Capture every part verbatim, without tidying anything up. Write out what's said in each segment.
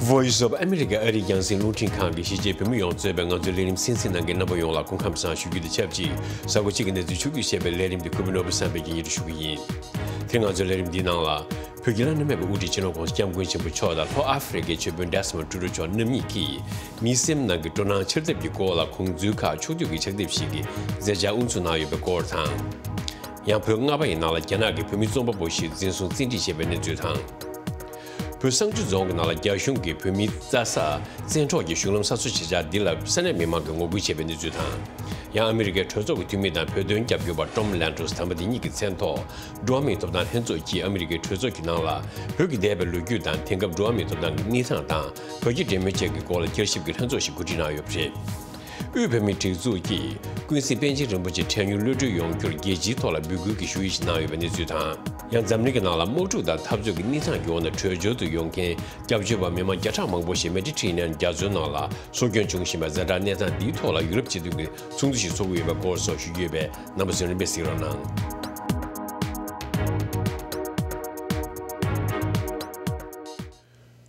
Voice of America ཨ་རིའི་རྒྱང་སྲིང་རླུང་འཕྲིན་ཁང་གིས་གཞིས་བྱེས་བོད་མི་ཡོངས་གཙོས་པའི་ང་ཚོའི་ལས་རིམ་གསན་གཟིགས་གནང་མཁན་རྣམ་པ་ཡོངས་ལ་སྐུ་ཁམས་བཟང་ཞུ་རྒྱུ་དང་ཆབས་ཅིག་གཟའ་འཁོར་གཅིག་གི་གནས་ཚུལ་ཕྱོགས་བསྡུས་བྱས་པའི་ལས་རིམ་དེ་གུས་པ་ནོར་བུ་བསམ་འཕེལ་གྱིས་སྙན་སྒྲོན་ཞུ་གི་ཡིན། དེ་ང་ཚོའི་ལས་རིམ་འདིའི་ནང་ལ། བོད་ཀྱི་བླ་ན་མེད་པའི་དབུ་ཁྲིད་སྤྱི་ནོར་༧གོང་ས་༧སྐྱབས་མགོན་ཆེན་པོ་མཆོག་དང་ལྷོ་ཨ་ཧྥེ་རི་ཁའི་ཆོས་དཔོན་Desmond Tutu་མཆོག་རྣམ་གཉིས་ཀྱིས་མིའི་སེམས་ནང་གི་སྤྲོ་སྣང་འཆར་ཐབས་ཀྱི་སྐོར་ལ་ཁོང་ཚོའི་ཁག་ཕྱོགས་བསྡུས་ཀྱི་ཕྱག་དེབ་ཞིག་གི་མཛད་འཆར་དབུ་འཛུགས་གནང་ཡོད་པའི་སྐོར་དང་། ཡང་བོད་རྔ་པ་ཡི་ནང་ལ་རྒྱ་ནག་གིས་བོད་མི་རྩོམ་པ་པོ་ཞིག་འཛིན་བཟུང་བཙན་ཁྲིད་བྱས་པའི་གནས་ཚུལ་དང་། བོད་བསང་ཆུ་རྫོང་གི་ནང་ལ་རྒྱ་གཞུང་གིས་བོད་མིའི་རྩྭ་ས་བཙན་འཕྲོག་གིས་གཞུང་ལམ་གསར་བཟོ་བྱེད་འཆར་འདི་ལ་ས་གནས་མི་མང་གིས་ངོ་རྒོལ་བྱས་པའི་གནས་ཚུལ་དང་། ཡང་ཨ་མི་རི་ཀའི་གྲོས་ཚོགས་ཀྱི་འཐུས་མི་དང་བོད་དོན་རྒྱབ་སྐྱོར་པ་Tom Lantos་དམ་པ་དེ་ཉིད་ཀྱི་མཚན་ཐོག་འགྲོ་བ་མིའི་ཐོབ་ཐང་ལྷན་ཚོགས་ཀྱིས་ཨ་མི་རི་ཀའི་གྲོས་ཚོགས་ཀྱི་ནང་ལ་བོད་ཀྱི་འདས་པའི་ལོ་རྒྱུས་དང་དེང་སྐབས་འགྲོ་བ་མིའི་ཐོབ་ཐང་གི་གནས་སྟངས་དང་བོད་རྒྱ་འབྲེལ་མོལ་བཅས་ཀྱི་སྐོར་ལ་བསྐྱར་ཞིབ་ཀྱི་ལྷན་ཚོགས་ཤིག་གོ་སྒྲིག་གནང་ཡོད་པ་རེད། དབུས་བོད་མིའི་སྒྲིག་འཛུགས་ཀྱིས་ཀུན་གཟིགས་པཎ་ཆེན་རིན་པོ་ཆེ་འཕྲལ་མྱུར་གློད་གྲོལ་ཡོང་རྒྱུར་རྒྱལ་སྤྱིའི་ཐོག་ལ་འབོད་སྐུལ་གྱི་ཞུ་ཡིག་ཞིག་གནང་ཡོད་པའི་གནས་ཚུལ་དང་། ཡང་འཛམ་གླིང་གི་ནང་ལ་དམག་འཁྲུག་དང་འཐབ་རྩོད་ཀྱི་གནས་སྟངས་ཀྱི་འོག་ནས་བྲོས་བྱོལ་དུ་ཡོང་མཁན་སྐྱབས་བཅོལ་བ་མི་མང་བརྒྱ་ཕྲག་མང་པོ་ཞིག་Mediterranean་རྒྱ་མཚོའི་ནང་ལ་སྲོག་སྐྱོན་བྱུང་བཞིན་པའི་ཛ་དྲག་གནས་སྟངས་འདིའི་ཐོག་ལ་ཡུ་རོབ་སྤྱི་མཐུན་གྱིས་ཚོགས་འདུ་ཞིག་འཚོགས་ཀྱི་ཡོད་པའི་སྐོར་སོགས་ཞུ་རྒྱུ་ཡོད་པས་རྣམ་པ་ཚོས་རིམ་པས་གཟིགས་རོགས་གནང་།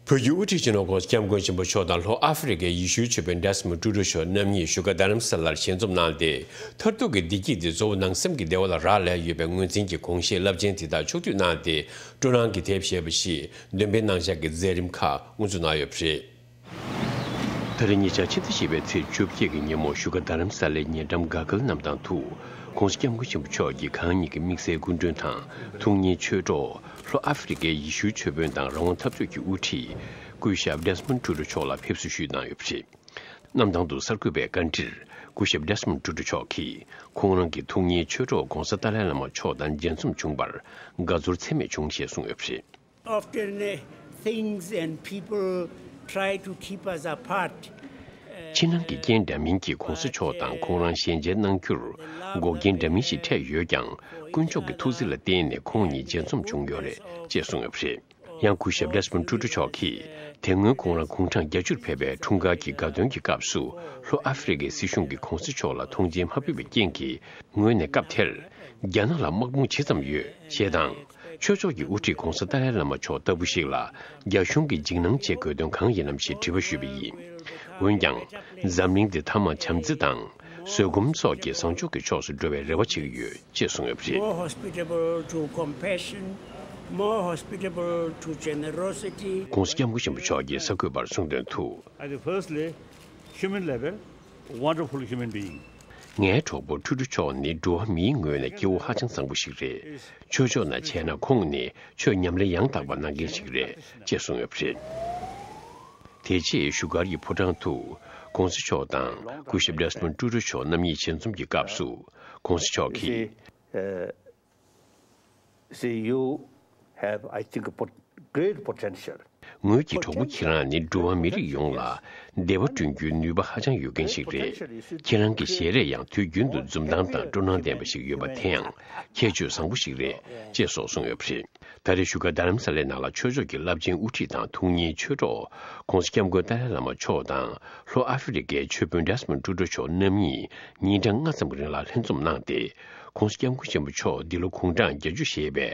བོད་ཀྱི་དབུ་ཁྲིད་སྤྱི་ནོར་༧གོང་ས་༧སྐྱབས་མགོན་ཆེན་པོ་མཆོག་དང་ལྷོ་ཨ་ཧྥེ་རི་ཁའི་ཡེ་ཤུའི་ཆོས་དཔོན་Desmond Tutu་མཆོག་རྣམ་གཉིས་བཞུགས་སྒར་རྡ་རམ་ས་ལར་ཞལ་འཛོམས་གནང་སྟེ། མཐར་ཐུག་གི་བདེ་སྐྱིད་དེ་གཙོ་བོ་ནང་སེམས་ཀྱི་བདེ་བ་ལ་རག་ལས་ཡོད་པའི་ངོས་འཛིན་གྱི་དགོངས་བཞེད་རླབས་ཆེན་དེ་དག་ཕྱོགས་བསྡུས་གནང་སྟེ། སྤྲོ་སྣང་གི་དེབ་ཞེས་པ་ཞིག་འདོན་སྤེལ་གནང་འཆར་གྱི་མཛད་རིམ་ཁག་དབུ་འཛུགས་གནང་ཡོད་པ་རེད། ད་རེས་ཉེ་ཆར་ཕྱི་ཟླ་བཞི་པའི་ཚེས་བཅོ་བརྒྱད་ཀྱི་ཉིན་མོ་བཞུགས་སྒར་རྡ་རམ་ས་ལའི་ཉེ་འགྲམ་དགའ་སྐལ་གནམ་ཐང་དུ། ༸གོང་ས་༸སྐྱབས་མགོན་ཆེན་པོ་མཆོག་གིས་གང་ཉིད་ཀྱི་དམིགས་བསལ་སྐུ་མགྲོན་དང་ཐུགས་མཉེས་ཆོས་གྲོགས་ལྷོ་ཨ་ཧྥེ་རི་ཁའི་ཡེ་ཤུའི་ཆོས་དཔོན་དང་རང་དབང་འཐབ་རྩོད་ཀྱི་དབུ་ཁྲིད་སྐུ་ཞབས་Desmond Tutu་མཆོག་ལ་ཕེབས་བསུ་ཞུས་གནང་ཡོད་པ་རེད། གནམ་ཐང་དུ་གསར་འགོད་པའི་བཀའ་འདྲིར་སྐུ་ཞབས་Desmond Tutu་མཆོག་གིས་ཁོང་རང་གི་ཐུགས་མཉེས་ཆོས་གྲོགས་༸གོང་ས་ཏཱ་ལའི་བླ་མ་མཆོག་དང་མཇལ་འཛོམས་བྱུང་བར་དགའ་ཚོར་ཚད་མེད་བྱུང་ཞེས་གསུངས་ཡོད་པ་རེད། Often, uh, things and people try to keep us apart. ཕྱི་ནང་གི་རྐྱེན་འདྲ་མིན་གྱིས་༸གོང་ས་མཆོག་དང་ཁོང་རང་ཞལ་མཇལ་གནང་རྒྱུར་འགོག་རྐྱེན་འདྲ་མིན་ཞིག་འཕྲད་ཡོད་ཀྱང་། དཀོན་མཆོག་གི་ཐུགས་བརྩེ་ལ་བརྟེན་ནས་ཁོང་གཉིས་མཇལ་འཛོམས་བྱུང་ཡོད་རེད་ཅེས་གསུངས་ཡོད་པ་རེད། ཡང་སྐུ་ཞབས་Desmond Tutu་མཆོག་གིས་དེ་སྔོན་ཁོང་རང་དགུང་གྲངས་བརྒྱད་ཅུར་ཕེབས་པའི་འཁྲུངས་སྐར་གྱི་དགའ་སྟོན་གྱི་སྐབས་སུ་ལྷོ་ཨ་ཧྥེ་རི་ཁའི་སྲིད་གཞུང་གིས་༸གོང་ས་མཆོག་ལ་ཐུགས་མཆན་མ་ཕུལ་བའི་རྐྱེན་གྱིས་ངོས་ནས་སྐབས་དེར་རྒྱ་ནག་ལ་དམག་དཔུང་ཇི་ཙམ་ཡོད་ཞེས་དང་། ཆོས་ཕྱོགས་ཀྱི་དབུ་ཁྲིད་༸གོང་ས་ཏཱ་ལའི་བླ་མ་མཆོག་ལྟ་བུ་ཞིག་ལ་རྒྱ་གཞུང་གིས་འཇིགས་སྣང་བྱེད་དགོས་དོན་གང་ཡིན་ནམ་ཞེས་དྲི་བ་ཞུས་པ་ཡིན། འོན་ཀྱང་། འཛམ་གླིང་འདི་མཐའ་མ་བྱམས་བརྩེ་དང་། བཟོད་སྒོམ་སོགས་ཀྱི་བཟང་ཕྱོགས་ཀྱི་ཕྱོགས་སུ་འགྲོ་བའི་རེ་བ་བྱེད་ཀྱི་ཡོད་ཅེས་གསུངས་ཡོད་པ་རེད། More hospitable to compassion, more hospitable to generosity. ༸གོང་ས་༸སྐྱབས་མགོན་ཆེན་པོ་མཆོག་གིས་གསར་འགོད་པར་གསུངས་དོན་དུ། At the first lay, human level, wonderful human being. ངའི་གྲོགས་པོ་ཊུ་ཊུ་མཆོག་ནི་འགྲོ་བ་མིའི་ངོས་ནས་སྐྱེ་བོ་ཧ་ཅང་བཟང་པོ་ཞིག་རེད། ཆོས་ཕྱོགས་ནས་བྱས་ན་ཁོང་ནི་ཆོས་ཉམས་ལེན་ཡང་དག་པ་གནང་མཁན་ཞིག་རེད་ཅེས་གསུངས་ཡོད་པ་རེད། དེ་རྗེས་བཞུགས་སྒར་གྱི་ཕོ་བྲང་དུ་༸གོང་ས་མཆོག་དང་སྐུ་ཞབས་Desmond Tutu་མཆོག་རྣམ་གཉིས་ཞལ་འཛོམས་ཀྱི་སྐབས་སུ་༸གོང་ས་མཆོག་གིས། See, uh, see, you have, I think, pot-, great potential. ངོས་ཀྱི་གྲོགས་པོ་ཁྱེད་རང་ནི་འགྲོ་བ་མི་རིགས་ཡོངས་ལ་བདེ་བ་བསྐྲུན་རྒྱུའི་ནུས་པ་ཧ་ཅང་ཡོད་མཁན་ཞིག་རེད། ཁྱེད་རང་གི་ཞལ་རས་ཡང་དུས་རྒྱུན་དུ་འཛུམ་མདངས་དང་སྤྲོ་སྣང་ལྡན་པ་ཞིག་ཡོད་པ་དེ་ཡང་ཁྱད་ཆོས་བཟང་པོ་ཞིག་རེད་ཅེས་སོགས་གསུངས་ཡོད་པ་རེད། ད་རེས་བཞུགས་སྒར་རྡ་རམ་ས་ལའི་ནང་ལ་ཆོས་ཕྱོགས་ཀྱི་རླབས་ཆེན་དབུ་ཁྲིད་དང་ཐུགས་མཉེས་ཆོས་གྲོགས་༸གོང་ས་༸སྐྱབས་མགོན་ཏཱ་ལའི་བླ་མ་མཆོག་དང་ལྷོ་ཨ་ཧྥེ་རི་ཁའི་ཆོས་དཔོན་Desmond Tutu་མཆོག་རྣམ་གཉིས་ཉིན་གྲངས་ལྔ་ཙམ་རིང་ལ་ལྷན་འཛོམས་གནང་སྟེ། ༸གོང་ས་༸སྐྱབས་མགོན་ཆེན་པོ་མཆོག་འདི་ལོ་དགུང་གྲངས་བརྒྱད་ཅུ་བཞེས་པའི་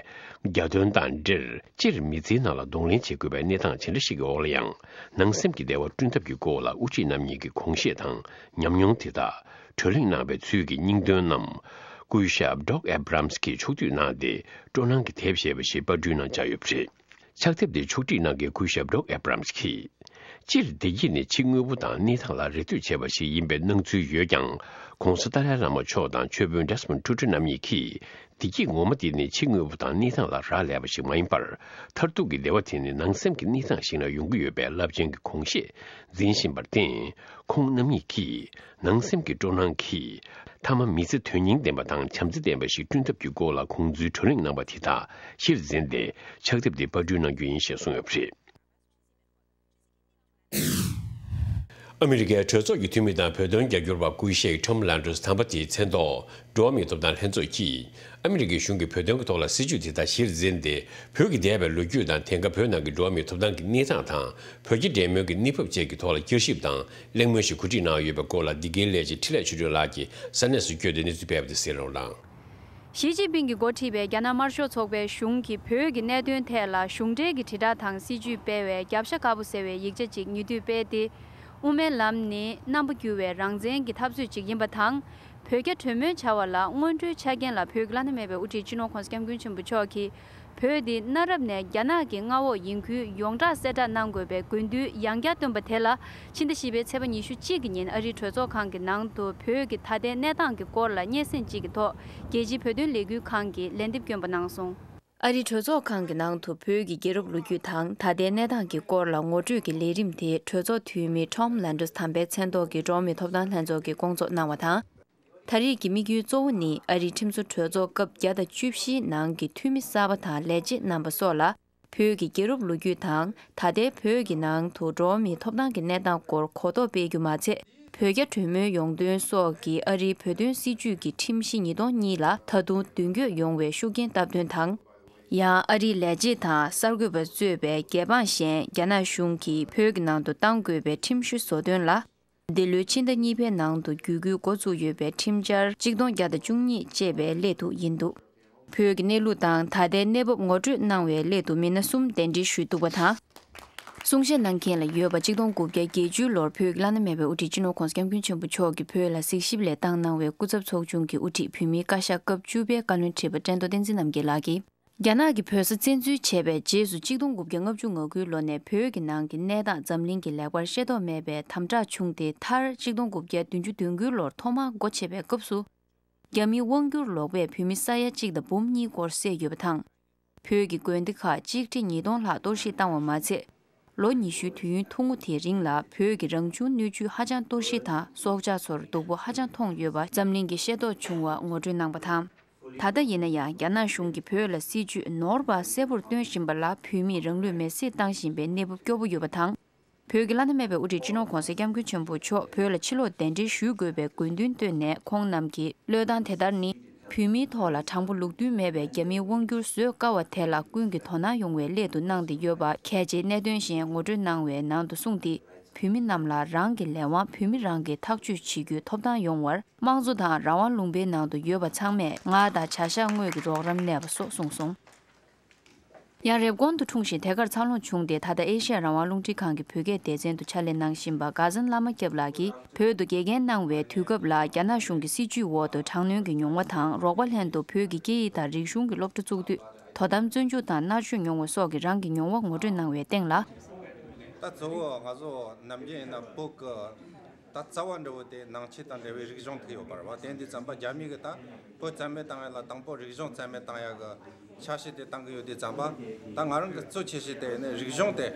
གྱ་སྟོན་དང་འབྲེལ་སྤྱིར་མི་ཚེའི་ནང་ལ་གདོང་ལེན་བྱེད་དགོས་པའི་གནས་སྟངས་ཇི་འདྲ་ཞིག་གི་འོག་ལ་ཡང་ནང་སེམས་ཀྱི་བདེ་བ་བསྐྲུན་ཐབས་ཀྱི་སྐོར་ལ་དབུ་ཁྲིད་རྣམ་གཉིས་ཀྱི་དགོངས་བཞེད་དང་ཉམས་མྱོང་དེ་དག་བགྲོ་གླེང་གནང་བའི་ཚུལ་གྱི་སྙིང་དོན་རྣམས་སྐུ་ཞབས་Doug Abrams་གིས་ཕྱོགས་བསྡུས་གནང་སྟེ་སྤྲོ་སྣང་གི་དེབ་ཞེས་པ་ཞིག་པར་སྐྲུན་གནང་འཆར་ཡོད་པ་རེད། ཕྱག་དེབ་དེ་ཕྱོགས་སྒྲིག་གནང་མཁན་སྐུ་ཞབས་Doug Abrams་གིས། སྤྱིར་བདེ་སྐྱིད་ནི་ཕྱི་དངོས་པོ་དང་གནས་སྟངས་ལ་རེ་ལྟོས་བྱས་པ་ཞིག་ཡིན་པའི་སྣང་ཚུལ་ཡོད་ཀྱང་། ༸གོང་ས་ཏཱ་ལའི་བླ་མ་མཆོག་དང་ཆོས་དཔོན་Desmond Tutu་རྣམ་གཉིས་ཀྱིས། བདེ་སྐྱིད་ངོ་མ་དེ་ནི་ཕྱི་དངོས་པོ་དང་གནས་སྟངས་ལ་རག་ལས་པ་ཞིག་མ་ཡིན་པར། མཐར་ཐུག་གི་བདེ་བ་དེ་ནི་ནང་སེམས་ཀྱི་གནས་སྟངས་ཤིག་ནས་ཡོང་གི་ཡོད་པའི་རླབས་ཆེན་གྱི་དགོངས་བཞེད་འཛིན་བཞིན་པར་བརྟེན། ཁོང་རྣམ་གཉིས་ཀྱིས། ནང་སེམས་ཀྱི་སྤྲོ་སྣང་གིས། མཐའ་མ་མི་ཚེ་དོན་སྙིང་ལྡན་པ་དང་བྱམས་བརྩེ་ལྡན་པ་ཞིག་བསྐྲུན་ཐབས་ཀྱི་སྐོར་ལ་དགོངས་ཚུལ་བགྲོ་གླེང་གནང་བ་དེ་དག་གཞིར་འཛིན་ཏེ་ཕྱག་དེབ་འདི་པར་སྐྲུན་གནང་རྒྱུ་ཡིན་ཞེས་གསུངས་ཡོད་པ་རེད། ཨ་མི་རི་ཀའི་གྲོས་ཚོགས་ཀྱི་འཐུས་མི་དང་བོད་དོན་རྒྱབ་སྐྱོར་པ་སྐུ་གཤེགས་Tom Lantos་དམ་པ་དེའི་མཚན་ཐོག་འགྲོ་བ་མིའི་ཐོབ་ཐང་ལྷན་ཚོགས་ཀྱིས། ཨ་མི་རི་ཀའི་གཞུང་གིས་བོད་དོན་གྱི་ཐོག་ལ་སྲིད་བྱུས་དེ་དག་གཞིར་འཛིན་ཏེ། བོད་ཀྱི་འདས་པའི་ལོ་རྒྱུས་དང་དེང་སྐབས་བོད་ནང་གི་འགྲོ་བ་མིའི་ཐོབ་ཐང་གི་གནས་སྟངས་དང་། བོད་རྒྱ་འབྲེལ་མོལ་གྱི་གནས་བབ་བཅས་ཀྱི་ཐོག་ལ་བསྐྱར་ཞིབ་དང་གླེང་མོལ་ཞིག་གོ་སྒྲིག་གནང་ཡོད་པའི་སྐོར་ལ་འདི་གའི་ལས་བྱེད་འཕྲིན་ལས་ཆོས་སྒྲོན་ལགས་ཀྱིས་ས་གནས་སུ་བསྐྱོད་དེ་གནས་ཚུལ་སྤེལ་བ་དེ་གསན་རོགས་གནང་། ཞི་ཅིན་ཕིང་གིས་འགོ་ཁྲིད་པའི་རྒྱ་ནག་དམར་ཤོག་ཚོགས་པའི་གཞུང་གིས་བོད་ཀྱི་གནད་དོན་ཐད་ལ་གཞུང་འབྲེལ་གྱི་དྲིལ་བསྒྲགས་དང་སྲིད་ཇུས་སྤེལ་བའི་རྒྱབ་ཤ་དཀར་པོ་ཟེར་བའི་ཡིག་ཆ་ཅིག་ཉེ་དུས་སྤེལ་ཏེ། དབུ་མའི་ལམ་ནི་རྣམ་པ་འགྱུར་བའི་རང་བཙན་གྱི་འཐབ་རྩོད་ཅིག་ཡིན་པ་དང་། བོད་རྒྱ་གྲོས་མོལ་བྱ་བ་ལ་སྔོན་འགྲོའི་ཆ་རྐྱེན་ལ་བོད་ཀྱི་བླ་ན་མེད་པའི་དབུ་ཁྲིད་སྤྱི་ནོར་༸གོང་ས་༸སྐྱབས་མགོན་ཆེན་པོ་མཆོག་གིས། བོད་འདི་གནའ་རབས་ནས་རྒྱ་ནག་གི་མངའ་འོག་ཡིན་ཁུལ་ཡོངས་གྲགས་གསལ་བསྒྲགས་གནང་དགོས་པའི་དགོས་འདུན་ཡང་བསྐྱར་བཏོན་པ་དེ་ལ། ཕྱི་ཟླ་བཞི་པའི་ཚེས་པ་ཉི་ཤུ་གཅིག་གི་ཉིན་ཨ་རིའི་གྲོས་ཚོགས་ཁང་གི་ནང་དུ་བོད་ཀྱི་ད་ལྟའི་གནས་སྟངས་ཀྱི་སྐོར་ལ་སྙན་སེང་ཅིག་གི་ཐོག་རྒྱལ་སྤྱིའི་བོད་དོན་ལས་འགུལ་ཁང་གིས་ལན་འདེབས་བསྐྱོན་པ་གནང་སོང་། ཨ་རིའི་གྲོས་ཚོགས་ཁང་གི་ནང་དུ་བོད་ཀྱི་རྒྱལ་རབས་ལོ་རྒྱུས་དང་ད་ལྟའི་གནས་སྟངས་ཀྱི་སྐོར་ལ་ངོ་སྤྲོད་ཀྱི་ལས་རིམ་དེ་གྲོས་ཚོགས་འཐུས་མི་Tom Lantos དམ་པའི་མཚན་ཐོག་གི་འགྲོ་བ་མིའི་ཐོབ་ཐང་ལྷན་ཚོགས་ཀྱིས་བསྐོང་ཚོགས་གནང་བ་དང་། ད་རེས་ཀྱི་དམིགས་ཡུལ་གཙོ་བོ་ནི་ཨ་རིའི་ཁྲིམས་བཟོ་གྲོས་ཚོགས་སྐབས་བརྒྱ་དང་བཅུ་བཞིའི་ནང་གི་འཐུས་མི་གསར་པ་དང་ལས་བྱེད་རྣམ་པ་སོགས་ལ། བོད་ཀྱི་རྒྱལ་རབས་ལོ་རྒྱུས་དང་ད་ལྟའི་བོད་ཀྱི་ནང་དུ་འགྲོ་བ་མིའི་ཐོབ་ཐང་གི་གནས་སྟངས་སྐོར་གོ་རྟོགས་སྤེལ་རྒྱུ་མ་ཚད། བོད་རྒྱ་གྲོས་མོལ་ཡོང་དོན་སོགས་ཀྱི་ཨ་རིའི་བོད་དོན་སྲིད་བྱུས་ཀྱི་ཁྲིམས་གཞི་ཉིས་སྟོང་གཉིས་ལ་ད་དུང་མདུན་སྐྱོད་ཡོང་བའི་ཤུགས་རྐྱེན་བཏབ་དོན་དང་། ཡང་ཨ་རིའི་ལས་བྱེད་དང་གསར་འགོད་པ་གཙོས་པའི་རྒྱལ་འབངས་གཞན་རྒྱ་ནག་གཞུང་གིས་བོད་ཀྱི་ནང་དུ་གཏང་དགོས་པའི་ཁྲིམས་གཞི་བཟོ་དོན་ལ། འདི་ལོའི་ཕྱི་ཟླ་གཉིས་པའི་ནང་དུ་བརྒྱུད་སྐུལ་འགོ་བཙུགས་ཡོད་པའི་ཁྲིམས་འཆར་གཅིག་སྟོང་བརྒྱ་དང་བཅུ་གཉིས་ཅེས་པའི་སླད་དུ་ཡིན་འདུག་བོད་ཀྱི་གནས་ལུགས་དང་ད་ལྟའི་གནས་བབ་ངོ་སྤྲོད་གནང་བའི་སླད་དུ་མི་སྣ་གསུམ་གདན་འདྲེན་ཞུས་འདུག་པ་དང་། གསུང་བཤད་གནང་མཁན་ལ་ཡོད་པ་གཅིག་སྟོང་དགུ་བརྒྱ་བརྒྱད་ཅུ་ལོར་བོད་ཀྱི་བླ་ན་མེད་པའི་དབུ་ཁྲིད་སྤྱི་ནོར་༸གོང་ས་༸སྐྱབས་མགོན་ཆེན་པོ་མཆོག་གིས་བོད་ལ་གཟིགས་ཞིབ་ལས་བཏང་གནང་བའི་སྐུ་ཚབ་ཚོགས་ཆུང་གི་དབུ་ཁྲིད་བོད་མིའི་བཀའ་ཤག་སྐབས་བཅུ་པའི་བཀའ་བློན་ཁྲི་པ་བཀྲས་མཐོང་བསྟན་འཛིན་རྣམ་རྒྱལ་ལགས་ཀྱིས། རྒྱ་ནག་གིས་བོད་ས་བཙན་འཛུལ་བྱས་པའི་རྗེས་སུ་གཅིག་སྟོང་དགུ་བརྒྱ་ལྔ་བཅུ་ང་དགུའི་ལོ་ནས་བོད་ཀྱི་ནང་གི་གནས་སྟངས་འཛམ་གླིང་གིས་ལེགས་པར་ཤེས་རྟོགས་མེད་པའི་དམ་དྲག་བྱུང་སྟེ། མཐར་གཅིག་སྟོང་དགུ་བརྒྱ་བདུན་ཅུ་དོན་དགུའི་ལོར་ཐོག་མར་སྒོ་ཕྱེ་བའི་སྐབས་སུ། རྒྱ་མིའི་དབང་སྒྱུར་ལོག་པས་བོད་མི་ས་ཡ་གཅིག་དང་འབུམ་གཉིས་སྐོར་བསད་ཡོད་པ་དང་། བོད་ཀྱི་དགོན་སྡེ་ཁག་གཅིག་ཁྲི་ཉིས་སྟོང་ལྷག་གཏོར་བཤིག་བཏང་བ་མ་ཚད། ལོ་ཉི་ཤུའི་དུས་ཡུན་ཐུང་ངུ་དེའི་རིང་ལ་བོད་ཀྱི་རང་བྱུང་སྣོད་བཅུད་ཧ་ཅང་གཏོར་བཤིག་དང་སྲོག་ཆགས་ཚོར་སྡུག་པོ་ཧ་ཅང་མཐོང་ཡོད་པ་འཛམ་གླིང་གིས་ཤེས་རྟོགས་བྱུང་བ་ངོ་སྤྲོད་གནང་བ་དང་། ད་ལྟ་ཡིན་ན་ཡང་རྒྱ་ནག་གཞུང་གིས་བོད་ལ་སྲིད་བྱུས་ནོར་བ་གསལ་པོར་སྟོན་བཞིན་པ་ལ་བོད་མིས་རང་ལུས་མེར་སྲེག་བཏང་བཞིན་པའི་གནས་བབ་སྐྱོ་པོ་ཡོད་པ་དང་། བོད་ཀྱི་བླ་ན་མེད་པའི་དབུ་ཁྲིད་སྤྱི་ནོར་༸གོང་ས་༸སྐྱབས་མགོན་ཆེན་པོ་མཆོག་བོད་ལ་ཕྱིར་ལོག་གདན་འདྲེན་ཞུ་དགོས་པའི་དགོས་འདུན་བཏོན་ནས། ཁོང་རྣམས་ཀྱི་བློས་བཏང་དེ་ལྟར་ནི། བོད་མིའི་ཐོག་ལ་དྲང་པོ་ལུགས་མཐུན་མེད་པའི་རྒྱ་མིའི་དབང་སྒྱུར་བཟོད་དཀའ་བ་དེ་ལ་ཀུན་གྱིས་དོ་སྣང་ཡོང་བའི་སླད་དུ་གནང་སྟེ་ཡོད་པ། གལ་ཆེའི་གནད་དོན་གཞན་ངོ་སྤྲོད་གནང་བའི་ནང་དུ་གསུངས་ཏེ། བོད་མི་རྣམས་ལ་རང་གི་ལས་དབང་བོད་མི་རང་གིས་ཐག་གཅོད་བྱེད་རྒྱུའི་ཐོབ་ཐང་ཡོང་བར། དམངས་གཙོ་དང་རང་དབང་ལུང་པའི་ནང་དུ་ཡོད་པ་ཚང་མས་ང་དང་བྱ་གཞག་དངོས་ཀྱི་རོགས་རམ་གནས་པ་སོགས་གསུངས་སོང་། ཡང་། རེབ་གོང་དུ་འཁྲུངས་ཤིང་དེ་གར་འཚར་ལོངས་བྱུང་སྟེ། ད་ལྟ་ཨེ་ཤ་ཡ་རང་དབང་རླུང་འཕྲིན་ཁང་གི་བོད་སྐད་སྡེ་ཚན་དུ་ཕྱག་ལས་གནང་བཞིན་པ་དགའ་བསམ་བླ་མ་སྐྱབས་ལགས་ཀྱིས། བོད་དུ་དགེ་རྒན་གནང་བའི་དུས་སྐབས་ལ། རྒྱ་ནག་གཞུང་གི་སྲིད་བྱུས་འོག་ཏུ་དྲག་གནོན་གྱི་མྱོང་བ་དང་། རོགས་པ་ལྷན་དུ་བོད་ཀྱི་སྐད་ཡིག་དང་རིག་གཞུང་གི་སློབ་གྲྭ་བཙུགས་དུས། དོ་དམ་བཙོན་འཇུག་དང་མནར་གཅོད་མྱོང་བ་སོགས་ཀྱི་རང་གི་མྱོང་བ་ངོ་སྤྲོད་གནང་བའི་སྟེང་ལ། ད་གཙོ་བོ་ང་ཚོ་ནམ་རྒྱུན་ཡིན་ན་བོད་ཀྱི་ད་རྩ་བ་འདྲ་བོ་དེ་ནང་ཆོས་དང་འབྲེལ་བའི་རིག་གཞུང་ཐུག་ཡོད་པ་རེད་བ། དེ་འདི་ཙམ་པ་རྒྱ་མི་གི་ད་བོད་རྩ་མེད་བཏང་ཡ་ལ་དང་པོ་རིག་གཞུང་རྩ་མེད་བཏང་ཡ་གི་འཆར་གཞི་དེ་བཏང་གི་ཡོད་དུས་ཙམ་པ། ད་ང་རང་གི་གཙོ་ཆེ་ཤོས་དེ་ནི་རིག་གཞུང་དེ་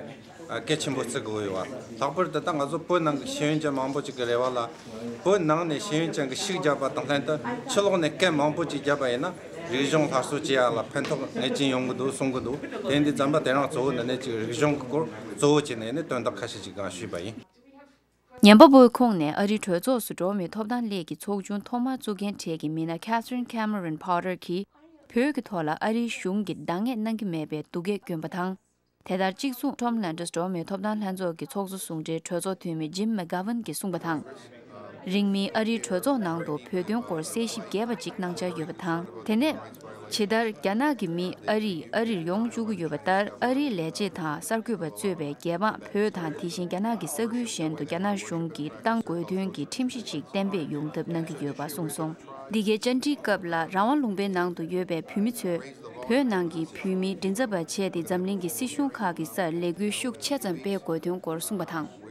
གལ་ཆེན་པོ་བརྩི་དགོས་ཡོད་བ། ལྷག་པར་དུ་ད་ང་ཚོ་བོད་ནང་གི་ཤེས་ཡོན་ཅན་མང་པོ་ཅིག་གི་རེ་བ་ལ། བོད་ནང་ནས་ཤེས་ཡོན་ཅན་གི་ཤུགས་བརྒྱབ་པ་དང་ལྷན་དུ་ཕྱི་ལོགས་ནས་སྐད་མང་པོ་ཅིག་བརྒྱབ་པ་ཡིན་ན་རིག་གཞུང་སླར་གསོ་བྱེད་ཡ་ལ་ཕན་ཐོགས་ངེས་ཅན་ཡོང་གི་འདུག་གསུང་གི་འདུག་དེ་འདི་ཙམ་པ་དེ་རང་གཙོ་བོ་འདི་ནས་ཅིག་རིག་གཞུང་གི་སྐོར་གཙོ་བོ་བྱས་ནས་ནི་དོན་དག་ཁ་ཤས་ཅིག་གང་ཞུས་པ་ཡིན། ཉན་པ་པོའི་ཁོངས་ནས་ཨ་རིའི་གྲོས་ཚོགས་སུ་འགྲོ་བ་མིའི་ཐོབ་ཐང་སླད་ཀྱི་ཚོགས་ཆུང་ཐོག་མར་བཙུགས་མཁན་གྲས་ཀྱི་མི་སྣ་Catherine Cameron Porter གྱིས། བོད་ཀྱི་ཐོག་ལ་ཨ་རིའི་གཞུང་གིས་འདང་ངེས་གནང་གི་མེད་པའི་སྡུག་སྐད་བསྐྱོན་པ་དང་། དེ་ལྟར་གཅིག་མཚུངས་Tom Lantos འགྲོ་བ་མིའི་ཐོབ་ཐང་ལྷན་ཚོགས་ཀྱི་ཚོགས་གཙོ་ཟུང་འབྲེལ་གྲོས་ཚོགས་འཐུས་མི་Jim McGovern གྱིས་གསུངས་པ་དང་། རིང་མིན་ཨ་རིའི་གྲོས་ཚོགས་ནང་དུ་བོད་དོན་སྐོར་གསལ་ཞིབ་རྒྱས་པ་ཅིག་གནང་འཆར་ཡོད་པ་དང་། དེ་ནས། ཇི་ལྟར་རྒྱ་ནག་གི་མི་ཨ་རིར་ཨ་རིར་ཡོང་བཅུག་གི་ཡོད་པ་ལྟར། ཨ་རིའི་ལས་བྱེད་དང་གསར་འགོད་པ་གཙོས་པའི་རྒྱལ་འབངས་བོད་དང་། དེ་བཞིན་རྒྱ་ནག་གི་ས་ཁུལ་གཞན་དུ་རྒྱ་ནག་གཞུང་གིས་གཏང་དགོས་དོན་གྱི་ཁྲིམས་གཞི་ཅིག་གཏན་འབེབས་ཡོང་ཐབས་གནང་གི་ཡོད་པ་གསུངས་སོང་། འདི་གའི་བཅར་འདྲིའི་སྐབས་ལ། རང་དབང་ལུང་པའི་ནང་དུ་ཡོད་པའི་བོད་མི་ཚོས། བོད་ནང་གི་བོད་མིའི་མགྲིན་ཚབ་པ་བྱས་ཏེ། འཛམ་གླིང་གི་སྲིད་གཞུང་ཁག་གི་སར་ལས་འགུལ་ཤུགས་ཆེ་ཙམ་སྤེལ་དགོས་དོན་སྐོར་གསུངས་པ་དང་།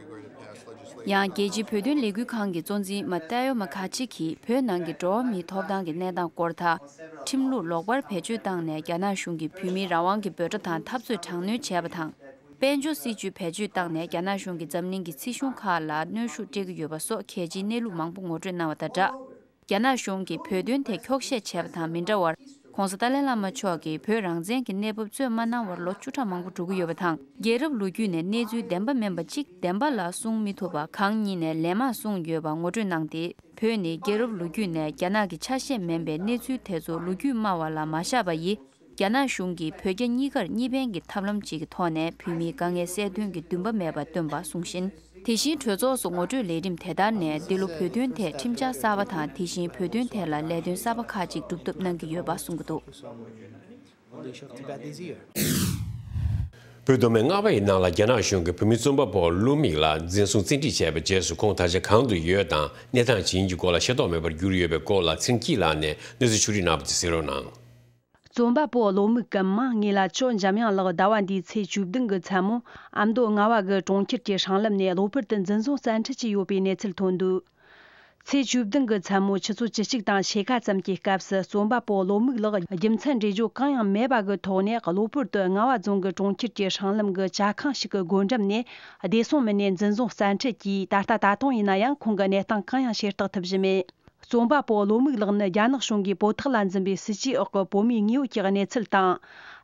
ཡང་། རྒྱལ་སྤྱིའི་བོད་དོན་ལས་འགུལ་ཁང་གི་གཙོ་འཛིན་Mateo Mccaci གིས། བོད་ནང་གི་འགྲོ་བ་མིའི་ཐོབ་ཐང་གི་གནས་སྟངས་སྐོར་དང་། ཁྲིམས་ལུགས་ལོག་པར་བེད་སྤྱོད་བཏང་ནས། རྒྱ་ནག་གཞུང་གིས་བོད་མིའི་རང་དབང་གི་འབོད་སྒྲ་དང་འཐབ་རྩོད་དྲག་གནོན་བྱས་པ་དང་། དཔལ་འབྱོར་སྲིད་ཇུས་བེད་སྤྱོད་བཏང་ནས། རྒྱ་ནག་གཞུང་གིས་འཛམ་གླིང་གི་སྲིད་གཞུང་ཁག་ལ་གནོན་ཤུགས་སྤྲད་ཀྱི་ཡོད་པ་སོགས་གལ་ཆེའི་གནས་ལུགས་མང་པོ་ངོ་སྤྲོད་གནང་བ་དང་སྦྲགས། རྒྱ་ནག་གཞུང་གིས་བོད་དོན་དེ་འཁྱོག་བཤད་བྱས་པ་དང་མི་འདྲ་བར། ༸གོང་ས་ཏཱ་ལའི་བླ་མ་མཆོག་གིས་བོད་རང་བཙན་གྱི་གནས་བབ་རྩོད་མ་གནང་བར་ལོ་བཅུ་ཕྲག་མང་པོ་འགྲོ་གི་ཡོད་པ་དང་། རྒྱལ་རབས་ལོ་རྒྱུས་ནས་གནས་ཚུལ་བདེན་པ་མིན་པ་གཅིག་བདེན་པ་ལ་གསུང་མི་ཐུབ་པ། གང་ཉིད་ནས་ལན་མང་གསུངས་ཡོད་པ་ངོ་སྤྲོད་གནང་སྟེ། བོད་ནི་རྒྱལ་རབས་ལོ་རྒྱུས་ནས་རྒྱ་ནག་གི་ཆ་ཤས་མིན་པའི་གནས་ཚུལ་དེ་ཚོ་ལོ་རྒྱུས་སྨྲ་བ་ལ་མ་བཞག་པ་ཡིས། རྒྱ་ནག་གཞུང་གིས་བོད་རྒྱ་གཉིས་ཀར་གཉིས་ཕན་གྱི་ཐབས་ལམ་ཅིག་གི་ཐོག་ནས་བོད་མིའི་དཀའ་ངལ་སེལ་དོན་གྱི་འདུན་པ་མེད་པ་སྟོན་པ་གསུང་བཞིན། དེ་བཞིན་གྲོས་ཚོགས་སུ་ངོ་སྤྲོད་ལས་རིམ་དེ་ལྟར་ནས་འདི་ལོ་བོད་དོན་ཐད་ཁྲིམས་འཆར་གསར་པ་དང་། དེ་བཞིན་བོད་དོན་ཐད་ལ་ལས་དོན་གསར་པ་ཁག་ཅིག་སྒྲུབ་ཐབས་གནང་གི་ཡོད་པ་གསུང་གི་འདུག། བོད་མདོ་སྨད་རྔ་བ་ཡི་ནང་ལ་རྒྱ་ནག་གཞུང་གིས་བོད་མི་རྩོམ་པ་པོ་བློ་མིག་ལགས་འཛིན་བཟུང་བཙན་ཁྲིད་བྱས་པའི་རྗེས་སུ། ཁོང་ད་ཆ་གང་དུ་ཡོད་དང་གནས་སྟངས་ཇི་ཡིན་གྱི་སྐོར་ལ་ཤེས་རྟོགས་མེད་པར་གྱུར་ཡོད་པའི་སྐོར་ལ་ཚེ་རིང་སྐྱིད་ལགས་ནས་གནས་ཚུལ་ཕྱོགས་སྒྲིག་གནང་བ་དེ་གསན་རོགས་གནང་། རྩོམ་པ་པོ་བློ་མིག་གམ་མིང་དངོས་ལ་ཅོ་འཇམ་དབྱངས་ལགས་ཟླ་བ་འདིའི་ཚེས་བཅུ་བདུན་གྱི་མཚན་མོ་ཨ་མདོ་རྔ་བ་གི་གྲོང་ཁྱེར་གྱི་སྲང་ལམ་ནས་གློ་བུར་དུ་འཛིན་བཟུང་བཙན་ཁྲིད་བྱས་ཡོད་པའི་གནས་ཚུལ་ཐོན་འདུག། ཚེས་བཅུ་བདུན་གྱི་མཚན་མོ་ཆུ་ཚོད་བཅུ་གཅིག་དང་ཕྱེད་ཀ་ཙམ་གྱི་སྐབས་སུ། རྩོམ་པ་པོ་བློ་མིག་ལགས་རྒྱུ་མཚན་འགྲེལ་བརྗོད་གང་ཡང་མེད་པ་གི་ཐོག་ནས་གློ་བུར་དུ་རྔ་བ་རྫོང་གི་གྲོང་ཁྱེར་གྱི་སྲང་ལམ་གྱི་ཇ་ཁང་ཞིག་གི་སྒོ་འགྲམ་ནས་བདེ་སྲུང་མི་སྣས་འཛིན་བཟུང་བཙན་ཁྲིད་ཀྱིས། ད་ལྟ་ད་དུང་ཡིན་ན་ཡང་ཁོང་གི་གནས་སྟངས་གང་ཡང་ཤེས་རྟོགས་ཐུབ་བཞིན་མེད། རྩོམ་པ་པོ་བློ་མིག་ལགས་ནི་རྒྱ་ནག་གཞུང་གིས་བོད་ཐོག་ལ་འཛིན་པའི་སྲིད་ཇུས་འོག་གི་བོད་མིའི་དངོས་ཡོད་ཀྱི་གནས་ཚུལ་དང་།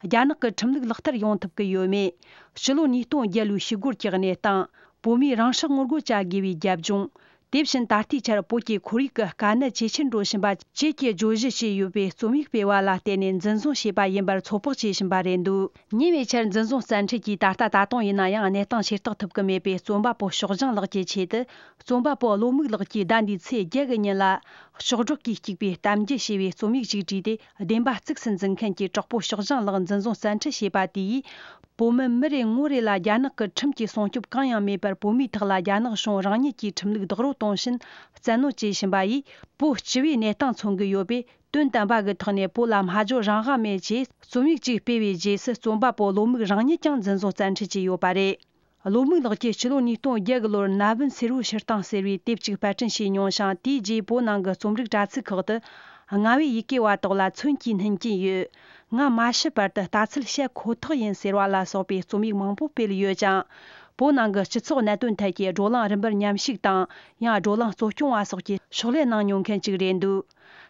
རྒྱ་ནག་གི་ཁྲིམས་ལུགས་ལག་བསྟར་ཡོང་ཐུབ་ཀྱི་ཡོད་མེད། ཕྱི་ལོ་ཉིས་སྟོང་བརྒྱད་ལོའི་ཞི་རྒོལ་གྱི་གནས་སྟངས། བོད་མིའི་རང་སྲོག་ངོ་རྒོལ་བྱ་དགོས་པའི་རྒྱབ་ལྗོངས། དེ་བཞིན་ད་ལྟའི་ཆར་བོད་ཀྱི་ཁོར་ཡུག་གི་དཀའ་གནད་ཇེ་ཆེར་འགྲོ་བཞིན་པ་བཅས་ཀྱི་བརྗོད་གཞི་བྱས་ཡོད་པའི་རྩོམ་ཡིག་སྤེལ་བ་ལ་བརྟེན་ནས་འཛིན་བཟུང་བྱས་པ་ཡིན་པར་ཚོད་དཔག་བྱེད་བཞིན་པ་རེད་འདུག། ཉེ་བའི་ཆར་འཛིན་བཟུང་བཙན་ཁྲིད་ཀྱིས་ད་ལྟ་ད་དུང་ཡིན་ན་ཡང་གནས་སྟངས་ཤེས་རྟོགས་ཐུབ་ཀྱི་མེད་པའི་རྩོམ་པ་པོ་ཕྱོགས་སྦྱང་ལགས་ཀྱི་ཆེད་དུ། རྩོམ་པ་པོ་བློ་མིག་ལགས་ཀྱིས་ཟླ་འདིའི་ཚེས་བརྒྱད་ཀྱི་ཉིན་ལ། ཕྱོགས་བསྒྲགས་ཀྱིས་གཅིག་པའི་གཏམ་རྒྱུད་ཞེས་པའི་རྩོམ་ཡིག་ཅིག་བྲིས་ཏེ། བདེན་པ་གཙིགས་སུ་འཛིན་མཁན་གྱི་དྲག་པོ་ཕྱོགས་སྦྱང་ལགས་འཛིན་བཟུང་བཙན་ཁྲིད་བྱས་པ་དེ་ཡིས། བོད་མི་མི་རེ་ངོ་རེ་ལ་རྒྱ་ནག་གི་ཁྲིམས་ཀྱི་སྲུང་སྐྱོབ་གང་ཡང་མེད་པར། བོད་མིའི་ཐོག་ལ་རྒྱ་ནག་གཞུང་རང་ཉིད་ཀྱིས་ཁྲིམས་ལུགས་རྡོག་རོལ་གཏོང་བཞིན་བཙན་གནོན་བྱེད་བཞིན་པ་ཡིས། བོད་སྤྱི་པའི་གནས་སྟངས་མཚོན་གྱི་ཡོད་པས། དོན་དམ་པ་གི་ཐོག་ནས་བོད་ལ་སྨྲ་བརྗོད་རང་དབང་མེད་ཅེས་རྩོམ་ཡིག་ཅིག་སྤེལ་བའི་རྗེས་སུ། རྩོམ་པ་པོ་བློ་མིག་རང་ཉིད་ཀྱང་འཛིན་བཟུང་བཙན་ཁྲིད་བྱས་ཡོད་པ་རེད། བློ་མིག་ལགས་ཀྱིས་ཕྱི་ལོ་ཉིས་སྟོང་བརྒྱད་གི་ལོར་ན་བུན་སེར་བོའི་ཕྱིར་བཏང་ཟེར་བའི་དེབ་ཅིག་པར་སྐྲུན་བྱས་མྱོང་ཞིང་། དེའི་རྗེས་བོད་ནང་གི་རྩོམ་རིག་དྲ་ཚིགས་ཁག་ཏུ། རྔ་བའི་ཡི་གེ་བ་དག་ལ་མཚོན་གྱིས་བསྣུན་གྱིན་ཡོད། ང་མ་ཤི་བར་དུ་ལྟ་ཚུལ་བཤད་ཁོ་ཐག་ཡིན་ཟེར་བ་ལ་སོགས་པའི་རྩོམ་ཡིག་མང་པོ་སྤེལ་ཡོད་ཅིང་། བོད་ནང་གི་སྤྱི་ཚོགས་གནད་དོན་ཐད་ཀྱི་བགྲོ་གླེང་རིམ་པར་མཉམ་ཞུགས་དང་། ཡང་བགྲོ་གླེང་གཙོ་སྐྱོང་བ་སོགས་ཀྱི་ཕྱག་ལས་གནང་མྱོང་མཁན་ཅིག་རེད་འདུག།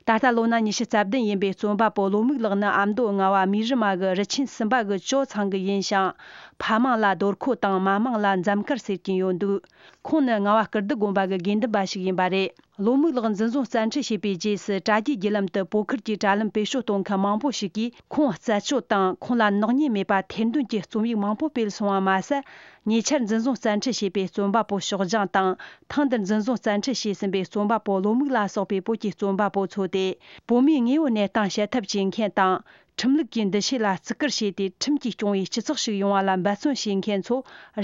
ད་ལྟ་ལོ་ན་ཉི་ཤུ་རྩ་བདུན་ཡིན་པའི་རྩོམ་པ་པོ་བློ་མིག་ལགས་ནི་ཨ་མདོ་རྔ་བ་མིའུ་རི་མ་གི་རི་ཆེན་གསུམ་པ་གི་ཇོ་ཚང་གི་ཡིན་ཞིང་། ཕ་མིང་ལ་རྡོར་ཁོ་དང་མ་མིང་ལ་འཛོམས་དཀར་ཟེར་གྱིན་ཡོད་འདུག། ཁོང་ནི་རྔ་བ་སྐུ་བདུད་དགོན་པ་གི་དགེ་འདུན་པ་ཞིག་ཡིན་པ་རེད། བློ་མིག་ལགས་འཛིན་བཟུང་བཙན་ཁྲིད་བྱས་པའི་རྗེས་སུ། དྲ་རྒྱའི་བརྒྱུད་ལམ་དུ་བོད་ཁུལ་གྱི་དྲ་ལམ་བེད་སྤྱོད་གཏོང་མཁན་མང་པོ་ཞིག་གིས་ཁོང་རྩད་གཅོད་དང་། ཁོང་ལ་ནག་ཉེས་མེད་པ་ཐེར་འདོན་གྱི་རྩོམ་ཡིག་མང་པོ་སྤེལ་སོང་བ་མ་ཟད། ཉེ་ཆར་འཛིན་བཟུང་བཙན་ཁྲིད་བྱས་པའི་རྩོམ་པ་པོ་ཕྱོགས་སྦྱང་དང་། ཐེངས་འདིར་འཛིན་བཟུང་བཙན་ཁྲིད་བྱས་ཟིན་པའི་རྩོམ་པ་པོ་བློ་མིག་ལ་སོགས་པའི་བོད་ཀྱི་རྩོམ་པ་པོ་ཚོ་སྟེ། བོད་མིའི་དངོས་ཡོད་གནས་སྟངས་བཤད་ཐབས་བྱེད་མཁན་དང་། ཁྲིམས་ལུགས་ཀྱི་འདུ་ཤེས་ལ་བརྩི་བཀུར་བྱས་ཏེ། ཁྲིམས་ཀྱིས་སྐྱོང་བའི་སྤྱི་ཚོགས་ཤིག་ཡོང་བ་ལ་འབད་བརྩོན་བྱེད་མཁན་ཚོ།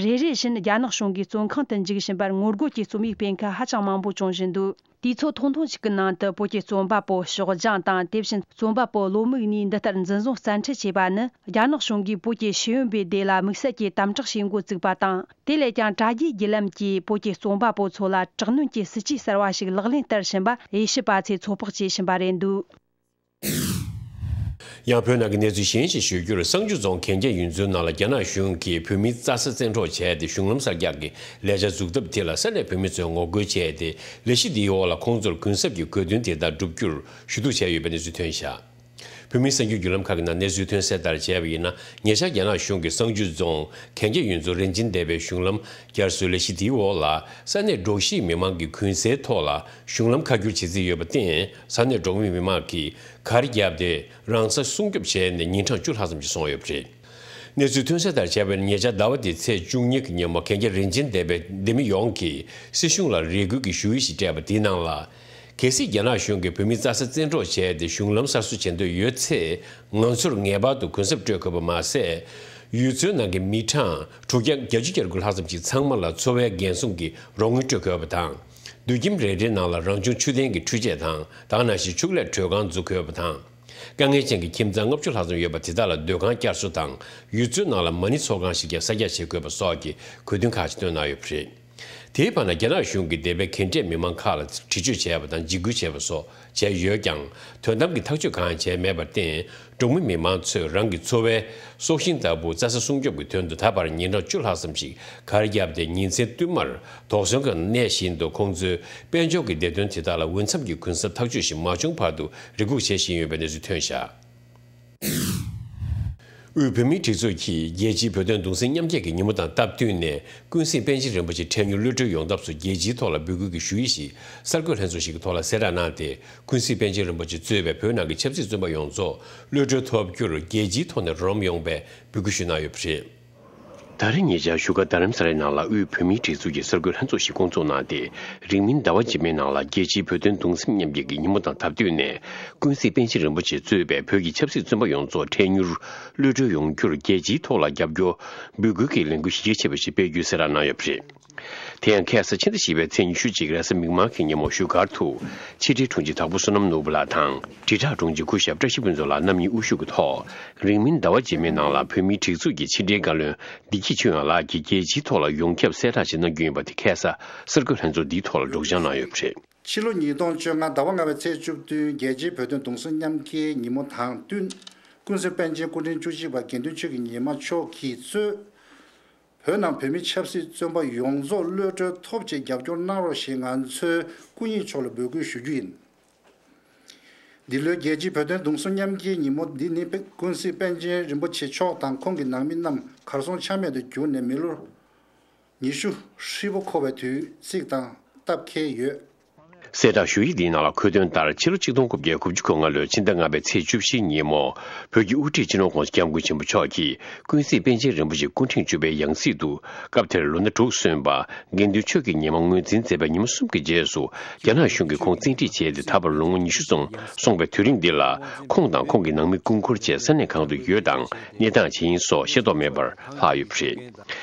རེ་རེ་བཞིན་རྒྱ་ནག་གཞུང་གི་བཙོན་ཁང་དུ་འཇུག་བཞིན་པར་ངོ་རྒོལ་གྱི་རྩོམ་ཡིག་སྤེལ་མཁན་ཧ་ཅང་མང་པོ་བྱུང་བཞིན་འདུག། དུས་ཚོད་ཐུང་ཐུང་ཞིག་གི་ནང་དུ་བོད་ཀྱི་རྩོམ་པ་པོ་ཕྱོགས་སྦྱང་དང་། དེ་བཞིན་རྩོམ་པ་པོ་བློ་མིག་གཉིས་འདི་ལྟར་འཛིན་བཟུང་བཙན་ཁྲིད་བྱས་པ་ནི། རྒྱ་ནག་གཞུང་གིས་བོད་ཀྱི་ཤེས་ཡོན་པའི་སྡེ་ལ་དམིགས་བསལ་གྱི་དམ་དྲག་བྱེད་འགོ་བཙུགས་པ་དང་། དེ་ལས་ཀྱང་དྲ་རྒྱའི་བརྒྱུད་ལམ་གྱིས་བོད་ཀྱི་རྩོམ་པ་པོ་ཚོ་ལ་དྲག་གནོན་གྱི་སྲིད་ཇུས་གསར་བ་ཞིག་ལག་ལེན་བསྟར་བཞིན་པ་དབྱེ་ཞིབ་པ་ཚོས་ཚོད་དཔག་བྱེད་བཞིན་པ་རེད་འདུག། ཡང་བོད་ནང་གི་གནས་ཚུལ་གཞན་ཞིག་ཞུ་རྒྱུར། བསང་ཆུ་རྫོང་གན་རྐྱལ་ཡུལ་ཚོའི་ནང་ལ་རྒྱ་ནག་གཞུང་གིས་བོད་མིའི་རྩྭ་ས་བཙན་འཕྲོག་བྱས་ཏེ། གཞུང་ལམ་གསར་རྒྱག་གི་ལས་འཆར་འཛུགས་ཐབས་དེ་ལ་ས་གནས་བོད་མི་ཚོས་ངོ་རྒོལ་བྱས་ཏེ། ལས་གཞི་འདིའི་འོག་ལ་ཁོང་ཚོར་གུན་གསབ་ཀྱི་དགོས་འདུན་དེ་དག་བསྒྲུབ་རྒྱུར་ཞུ་གཏུག་བྱས་ཡོད་པའི་གནས་ཚུལ་ཐོན་བཞག། བོད་མིའི་གསར་འགྱུར་བརྒྱུད་ལམ་ཁག་གི་ནང་གནས་ཚུལ་ཐོན་གསལ་ལྟར་བྱས་པ་ཡིན་ན། ཉེ་ཆར་རྒྱ་ནག་གཞུང་གིས་བསང་ཆུ་རྫོང་གན་རྐྱལ་ཡུལ་ཚོ་རིན་ཆེན་སྡེ་བའི་གཞུང་ལམ་བསྐྱར་གསོའི་ལས་གཞི་དེའི་འོག་ལ་ས་གནས་འབྲོག་གཞིས་མི་མང་གི་གུན་གསབ་ཐོག་ལ་གཞུང་ལམ་ཁ་བསྒྱུར་བྱེད་རྩིས་ཡོད་པར་བརྟེན། ས་གནས་འབྲོག་མི་མི་མང་གིས་གར་བརྒྱབ་སྟེ་རང་ས་སྲུང་སྐྱོབ་བྱས་ནས་ཉིན་གྲངས་བཅུ་ལྷག་ཙམ་ཞིག་སོང་ཡོད་པ་རེད། གནས་ཚུལ་ཐོན་གསལ་ལྟར་བྱས་པ་ཡིན་ན། ཉེ་ཆར་ཟླ་བ་འདིའི་ཚེས་བཅུ་གཉིས་ཀྱི་ཉིན་མོ་གན་རྐྱལ་རིན་ཆེན་སྡེ་བའི་སྡེ་མི་ཡོངས་ཀྱིས་སྲིད་གཞུང་ལ་རེ་སྐུལ་གྱི་ཞུ་ཡིག་ཞིག་སྤྲད་པ་དེའི་ནང་ལ། གལ་སྲིད་རྒྱ་ནག་གཞུང་གིས་བོད་མིའི་རྩྭ་ས་བཙན་འཕྲོག་བྱས་ཏེ་གཞུང་ལམ་གསར་བཟོ་བྱེད་འདོད་ཡོད་ཚེ། ང་ཚོར་ངེས་པར་དུ་གུན་གསབ་སྤྲོད་དགོས་པ་མ་ཟད། ཡུལ་ཚོའི་ནང་གི་མི་གྲངས་དྲུག་བརྒྱ་བརྒྱད་ཅུ་གྱ་དགུ་ལྷག་ཙམ་ཞིག་ཚང་མ་ལ་འཚོ་བའི་འགན་སྲུང་གི་རོགས་དངུལ་སྤྲོད་དགོས་པ་དང་། སྡོད་ཁྱིམ་རེ་རེའི་ནང་ལ་རང་བྱུང་ཆུ་ལྡན་གྱི་འཕྲུལ་ཆས་དང་། དེ་ནང་བཞིན་ཕྱུགས་ལས་སྤྲོད་ཁང་འཛུགས་དགོས་པ་དང་། དཀའ་ངལ་ཅན་གྱི་ཁྱིམ་ཚང་ལྔ་བཅུ་ལྷག་ཙམ་ཡོད་པ་དེ་དག་ལ་སྡོད་ཁང་བསྐྱར་གསོ་དང་། ཡུལ་ཚོའི་ནང་ལ་མ་ཎི་ཚོགས་ཁང་ཞིག་ཀྱང་གསར་རྒྱག་བྱེད་དགོས་པ་སོགས་ཀྱི་དགོས་འདུན་ཁག་ཅིག་བཏོན་གནང་ཡོད་པ་རེད། དེའི་བར་ན། རྒྱ་ནག་གཞུང་གིས་སྡེ་བའི་གན་རྐྱལ་མི་མང་ཁག་ལ་འདྲི་གཅོད་བྱས་པ་དང་། འཇིགས་སྐུལ་བྱས་པ་སོགས་བྱས་ཡོད་ཀྱང་། དོན་དམ་གྱི་ཐག་གཅོད་གང་ཡང་བྱས་མེད་པར་བརྟེན། འབྲོག་མི་མི་མང་ཚོས་རང་གི་འཚོ་བའི་སྲོག་ཤིང་ལྟ་བུ་རྩྭ་ས་སྲུང་སྐྱོབ་ཀྱི་དོན་དུ། ད་བར་ཉིན་གྲངས་བཅུ་ལྷག་ཙམ་ཞིག་གར་བརྒྱབ་སྟེ། ཉིན་མཚན་བསྟུད་མར་དོགས་ཟོན་ཁང་ནང་གནས་བཞིན་དུ། ཁོང་ཚོའི་དཔལ་འབྱོར་གྱི་བདེ་དོན་དེ་དག་ལ་འོས་འཚམ་གྱི་གུན་གསབ་ཐག་གཅོད་ཞིག་མ་བྱུང་བར་དུ་རེ་སྒུག་བྱེད་བཞིན་ཡོད་པའི་གནས་ཚུལ་ཐོན་བཞག། དབུས་བོད་མིའི་སྒྲིག་འཛུགས་ཀྱིས་རྒྱལ་སྤྱིའི་བོད་དོན་གདུང་སེམས་མཉམ་སྐྱེད་ཀྱི་ཉིན་མོ་དང་སྟབས་བསྟུན་ནས། ཀུན་གཟིགས་པཎ་ཆེན་རིན་པོ་ཆེ་འཕྲལ་མྱུར་གློད་གྲོལ་ཡོང་ཐབས་སུ་རྒྱལ་སྤྱིའི་ཐོག་ལ་འབོད་སྐུལ་གྱི་ཞུ་ཡིག་ཞིག་གསར་འགོད་ལྷན་ཚོགས་ཤིག་གི་ཐོག་ལ་གསལ་བསྒྲགས་གནང་སྟེ། ཀུན་གཟིགས་པཎ་ཆེན་རིན་པོ་ཆེ་གཙོས་པའི་བོད་ནང་གི་ཆབ་སྲིད་བཙོན་པ་ཡོངས་རྫོགས་གློད་གྲོལ་ཐོབ་རྒྱུར་རྒྱལ་སྤྱིའི་ཐོག་ནས་རོགས་རམ་ཡོང་བའི་འབོད་སྐུལ་ཞུས་གནང་ཡོད་པ་རེད། ད་རེས་ཉེ་ཆར་བཞུགས་སྒར་རྡ་རམ་ས་ལའི་ནང་ལ་དབུས་བོད་མིའི་སྒྲིག་འཛུགས་ཀྱི་གསར་འགོད་ལྷན་ཚོགས་ཤིག་བསྐོང་ཚོགས་གནང་སྟེ། རིང་མིན་ཟླ་བ་རྗེས་མའི་ནང་ལ་རྒྱལ་སྤྱིའི་བོད་དོན་གདུང་སེམས་མཉམ་སྐྱེད་ཀྱི་ཉིན་མོ་དང་འཐབ་བསྟུན་ནས། ཀུན་གཟིགས་པཎ་ཆེན་རིན་པོ་ཆེས་གཙོས་པའི་བོད་ཀྱི་ཆབ་སྲིད་བཙོན་པ་ཡོངས་རྫོགས་འཕྲལ་མྱུར་གློད་གྲོལ་ཡོང་རྒྱུར་རྒྱལ་སྤྱིའི་ཐོག་ལ་རྒྱབ་སྐྱོར་འབོད་སྐུལ་གྱི་ལས་འགུལ་གཞི་རྒྱ་ཆེ་བ་ཞིག་སྤེལ་རྒྱུའི་གསལ་བསྒྲགས་གནང་ཡོད་པ་རེད། དེ་ཡང་ཁ་སང་ཕྱི་ཟླ་བཞི་པའི་ཚེས་ཉི་ཤུ་གཅིག་རེས་གཟའ་མིག་དམར་གྱི་ཉིན་མོ་བཞུགས་སྒར་དུ་ཕྱི་དྲིལ་དྲུང་ཆེ་དྭགས་པོ་བསོད་ནམས་ནོར་བུ་ལགས་དང་། དྲིལ་བསྒྲགས་དྲུང་ཆེ་སྐུ་ཞབས་བཀྲ་ཤིས་ཕུན་ཚོགས་ལགས་རྣམ་གཉིས་དབུ་བཞུགས་ཀྱི་ཐོག་རིང་མིན་ཟླ་བ་རྗེས་མའི་ནང་ལ་བོད་མིའི་སྒྲིག་འཛུགས་ཀྱི་ཕྱི་དྲིལ་བཀའ་བློན་བདེ་སྐྱིད་ཆོས་དབྱངས་ལགས་ཀྱིས་རྒྱལ་སྤྱིའི་ཐོག་ལ་ཡོངས་ཁྱབ་གསལ་བསྒྲགས་ཤིག་གནང་རྒྱུ་ཡིན་པ་དེ་ཁ་སང་གསར་འགོད་ལྷན་ཚོགས་འདིའི་ཐོག་ལ་སྒྲོག་སྦྱང་གནང་ཡོད་པ་རེད། ཕྱི་ལོ་ཉིས་སྟོང་བཅོ་ལྔ་ཟླ་བ་ལྔ་པའི་ཚེས་བཅུ་བདུན་རྒྱལ་སྤྱིའི་བོད་དོན་གདུང་སེམས་མཉམ་སྐྱེད་ཉིན་མོ་དང་བསྟུན། ཀུན་གཟིགས་པཎ་ཆེན་སྐུ་ཕྲེང་བཅུ་གཅིག་པ་དགེ་འདུན་ཆོས་ཀྱི་ཉི་མ་མཆོག་གིས་གཙོས། བོད་ནང་བོད་མི་ཆབ་སྲིད་བཙོན་པ་ཡོངས་རྫོགས་གློད་གྲོལ་ཐོབ་ཆེད་རྒྱབ་སྐྱོར་གནང་རོགས་ཞེས་ང་ཚོས་སྐུ་ཉིད་མཆོག་ལ་འབོད་སྐུལ་ཞུ་རྒྱུ་ཡིན། འདི་ལོའི་རྒྱལ་སྤྱིའི་བོད་དོན་གདུང་སེམས་མཉམ་སྐྱེད་ཉིན་མོ་འདི་ནི་ཀུན་གཟིགས་པཎ་ཆེན་རིན་པོ་ཆེ་མཆོག་དང་ཁོང་གི་ནང་མི་རྣམས་གར་སོང་ཆ་མེད་དུ་གྱུར་ནས་མི་ལོ་ཉི་ཤུ་ཧྲིལ་པོ་འཁོར་བའི་དུས་ཚིགས་དང་སྟབས་འཁེལ་ཡོད། གསལ་བསྒྲགས་ཞུ་ཡིག་འདིའི་ནང་ལ་འཁོད་དོན་ལྟར། ཕྱི་ལོ་ཆིག་སྟོང་དགུ་བརྒྱ་དགུ་བཅུ་གོ་ལྔ་ལོའི་ཕྱི་ཟླ་ལྔ་པའི་ཚེས་བཅུ་བཞི་ཉིན་མོ། བོད་ཀྱི་དབུ་ཁྲིད་སྤྱི་ནོར་༸གོང་ས་༸སྐྱབས་མགོན་ཆེན་པོ་མཆོག་གིས་ཀུན་གཟིགས་པཎ་ཆེན་རིན་པོ་ཆེ་སྐུ་ཕྲེང་བཅུ་པའི་ཡང་སྲིད་དུ། སྐབས་དེར་ལོ་ན་དྲུག་སོན་པ་དགེ་འདུན་ཆོས་ཀྱི་ཉི་མ་ངོས་འཛིན་མཛད་པའི་ཉིན་མོ་གསུམ་གྱི་རྗེས་སུ། རྒྱ་ནག་གཞུང་གིས་ཁོང་བཙན་ཁྲིད་བྱས་ཏེ། ད་བར་ལོ་ངོ་ཉི་ཤུ་ཙམ་སོང་བའི་དུས་རིང་འདི་ལ། ཁོང་དང་ཁོང་གི་ནང་མི་སྐུ་འཁོར་བཅས་ས་གནས་གང་དུ་ཡོད་དང་གནས་སྟངས་ཇི་ཡིན་སོགས་ཤེས་རྟོགས་མེད་པར་ལྷག་ཡོད་པ་རེད།